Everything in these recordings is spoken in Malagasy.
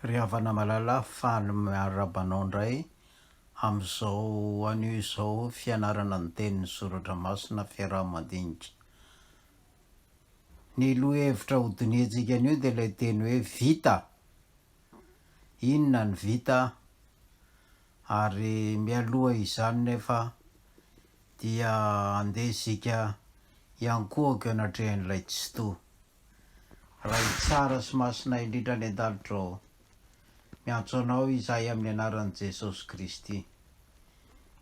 Ry havana malala, faly miarahaba anao indray amin'izao anio izao fianarana ny tenin'ny soratra masina fiaraha-mandinika. Ny lohahevitra hodinihantsika anio dia ilay teny hoe vita. Inona ny vita? Ary mialoha izany nefa dia andeha isika hiankohoka eo anatrehan'ilay Tsitoha. Ray tsara sy masina indrindra any an-danitra ô, miantso Anao izahay amin'ny anaran'i Jesosy Kristy.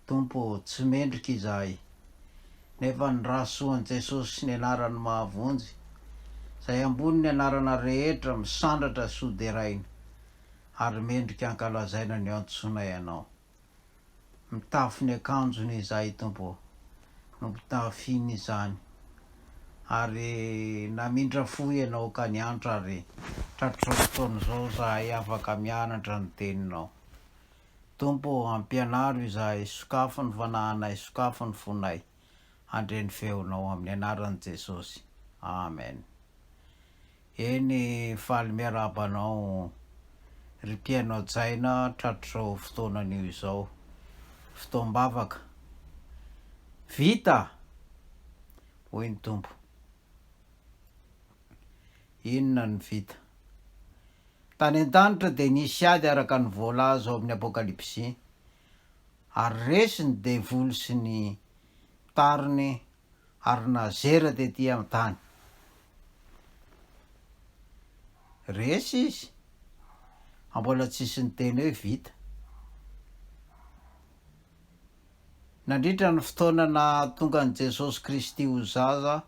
Tompo ô, tsy mendrika izahay, nefa ny ra soan'i Jesosy sy ny anarany mahavonjy, izay ambonin'ny anarana rehetra, misandratra sy ho deraina, ary mendrika hankalazaina no iantsoanay Anao. Mitafy ny akanjony izahay Tompo ô, nompitafiny izany, ary namindra fo Ianao ka niantra ary tratr'izao fotoana izao izahay afaka mianatra ny Teninao. Tompo ô, ampianaro izahay, sokafy ny fanahinay, sokafy ny fonay handre ny feonao, amin'ny anaran'i Jesosy. Amen. Eny, faly miarahaba anao ry mpihaino hajaina tratr'izao fotoana anio izao. Fotoam-bavaka. Vita! Hoy ny Tompo. Inona no vita? Tany an-danitra dia nisy ady araka ny voalaza ao amin'ny Apokalypsy, ary resy ny devoly sy ny tariny ary nazera tety an-tany. Resy izy, fa mbola tsisy niteny hoe vita. Nandritra ny fotoana nahatonga an'i Jesosy Kristy ho zaza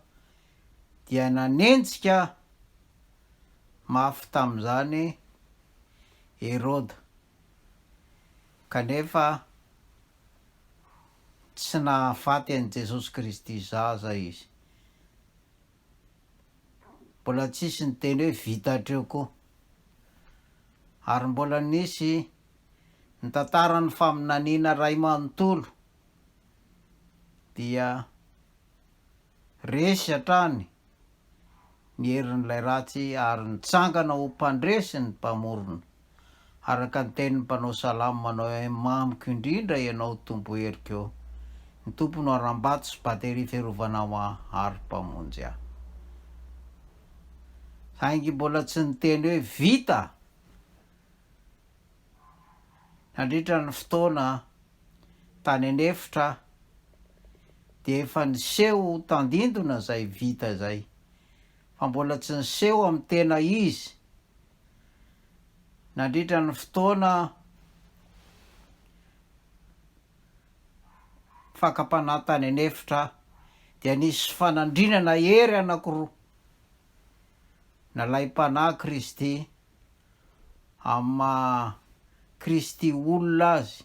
dia nanenjika mafy tamin'izany Heroda, kanefa Tsy nahafaty an'i Jesosy Kristy zaza izy. Mbola tsisy niteny hoe vita hatreo koa. Ary mbola nisy ny tantaran'ny faminaniana ray manontolo dia resy hatrany ny herin'ilay ratsy ary nitsangana ho mpandresy ny Mpamorona. Araka ny tenin'ny mpanao salamo manao hoe Mamiko indrindra Ianao Tompo heriko ô, ny Tompo no harambato sy bateria fiarovana ho ahy ary Mpamonjy ahy. Saingy mbola tsy niteny hoe vita! Nandritra ny fotoana tany an'efitra dia efa niseho tandindona izay vita izay, fa mbola tsy niseho amin'ny tena izy nandritra ny fotoana fakam-panahy tany an'efitra dia nisy fanandrinana hery anankiroa nalaim-panahy Kristy amin'ny maha Kristy olona azy.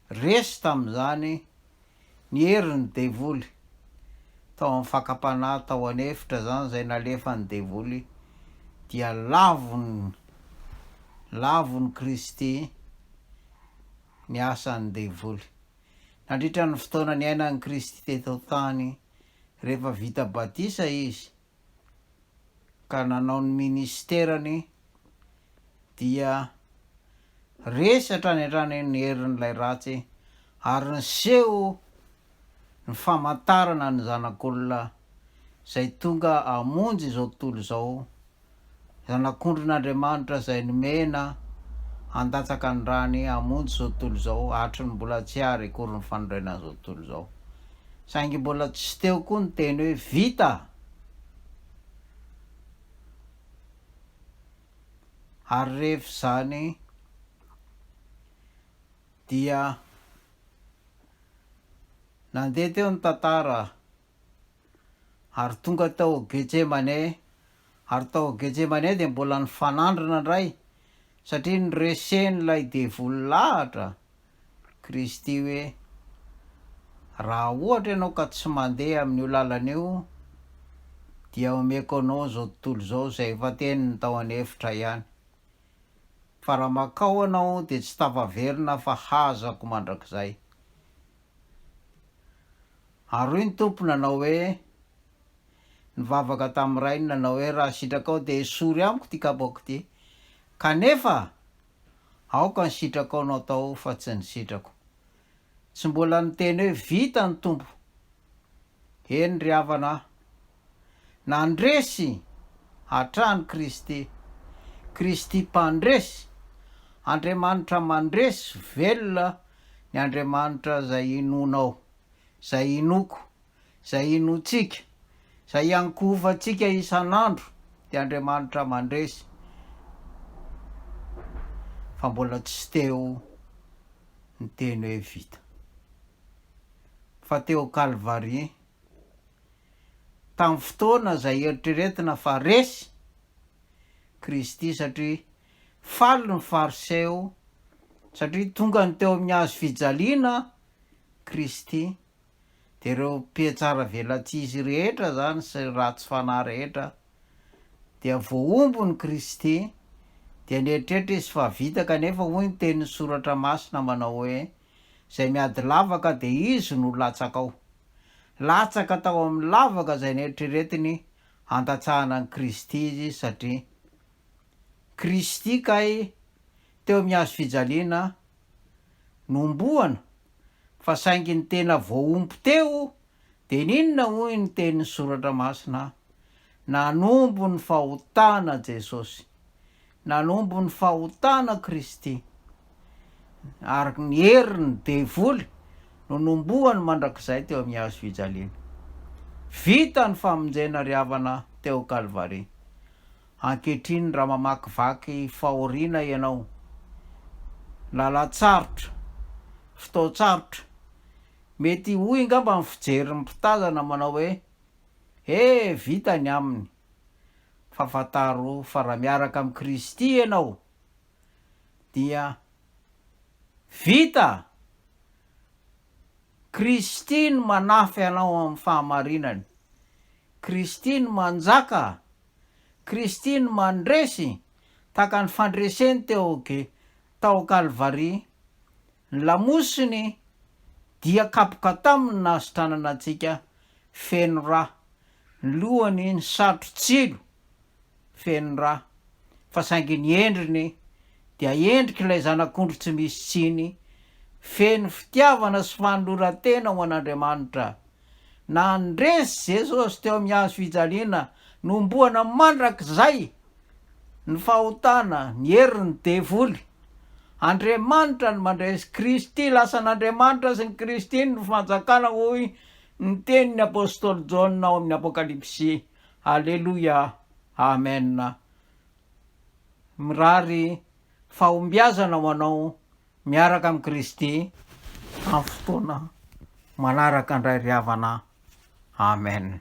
Resy tamin'izany ny herin'ny devoly tao amin'ny fakam-panahy tao an'efitra izany izay nalefan'ny devoly dia lavon'ny lavon'i Kristy ny asan'ny devoly. Nandritra ny fotoana niainan'i Kristy teto an-tany rehefa vita batisa izy ka nanao ny ministerany dia resy hatrany hatrany ny herin'ilay ratsy ary niseho ny famantarana ny Zanak'olona izay tonga hamonjy izao tontolo izao, Zanak'ondrin'Andriamanitra izay nomena handatsaka ny rany hamonjy izao tontolo izao hatry ny mbola tsy ary akory ny fanorenan'izao tontolo izao. Saingy mbola tsy teo koa ny teny hoe vita! Ary rehefa izany dia nandeha teo ny tantara ary tonga tao Getsemane, ary tao Getsemane dia mbola nifanandrina indray satria noresen'ilay devoly lahatra Kristy hoe, Raha ohatra ianao ka tsy mandeha amin'io lalana io, dia omeko anao izao tontolo izao izay efa teniny tao an'efitra ihany. Fa raha makao ianao dia tsy tafaverina fa hazako mandrakizay. Ary hoy ny Tompo nanao hoe, Nivavaka tamin'ny Rainy nanao hoe, Raha sitrakao dia esory amiko ity kapoaka ity. Kanefa, aoka ny sitrakao no atao fa tsy ny sitrako. Tsy mbola niteny hoe vita ny Tompo. Eny ry havana a! Nandresy hatrany Kristy. Kristy mpandresy. Andriamanitra mandresy, velona ny Andriamanitra izay inoanao, izay inoako. Izay inoantsika, izay iankohofantsika isan'andro dia Andriamanitra mandresy fa mbola tsy teo ny teny hoe vita. Fa teo Kalvary, tamin'ny fotoana izay eritreretina fa resy Kristy satria faly ny Fariseo satria tonga ny teo amin'ny hazo fijaliana Kristy, Dia ireo mpiatsara velatsihy rehetra izany sy ratsy fanahy rehetra dia voahombon'i Kristy, dia nieritreritra izy fa vita kanefa hoy ny tenin'ny soratra masina manao hoe, izay miady lavaka dia izy no latsaka ao. Latsaka tao amin'ny lavaka izay neritreretiny handatsahana an'i Kristy izy satria Kristy kay teo amin'ny hazo fijaliana nohomboana fa saingy ny tena voahombo teo dia n'inona hoy ny tenin'ny soratra masina nanombo ny fahotana Jesosy nanombo ny fahotana Kristy ary ny herin'ny devoly no nomboany mandrakizay teo amin'ny hazo fijaliana vita ny famonjena ry havana teo Kalvary Ankehitriny raha mamakivaky fahoriana ianao, lalan-tsarotra, fotoan-tsarotra, mety hoy angamba ny fijerin'ny mpitazana manao hoe, He, vita ny aminy. Fa fantaro fa raha miaraka amin'i Kristy ianao, dia vita! Kristy no manafy anao amin'ny fahamarinany. Kristy no manjaka. Kristy no mandresy, tahaka ny fandreseny teo tao Kalvary, ny lamosiny dia kapoka taminy nahasitranana antsika, feno ra, ny lohany nisatro-tsilo, feno ra, fa saingy ny endriny dia endrik'ilay Zanak'ondry tsy misy tsiny, feno fitiavana sy fanoloran-tena ho an'Andriamanitra. Nandresy Jesosy teo amin'ny hazo fijaliana, nohomboana mandrakizay ny fahotana, ny herin'ny devoly. Andriamanitra no mandresy, Kristy lasan'Andriamanitra sy ny Kristy ny fanjakana hoy ny tenin'ny apostoly Jaona ao amin'ny Apokalypsy. Aleloia, Amen. Mirary fahombiazana ho anao Miaraka amin'i Kristy amin'ny fotoana manaraka indray ry havana. Amen.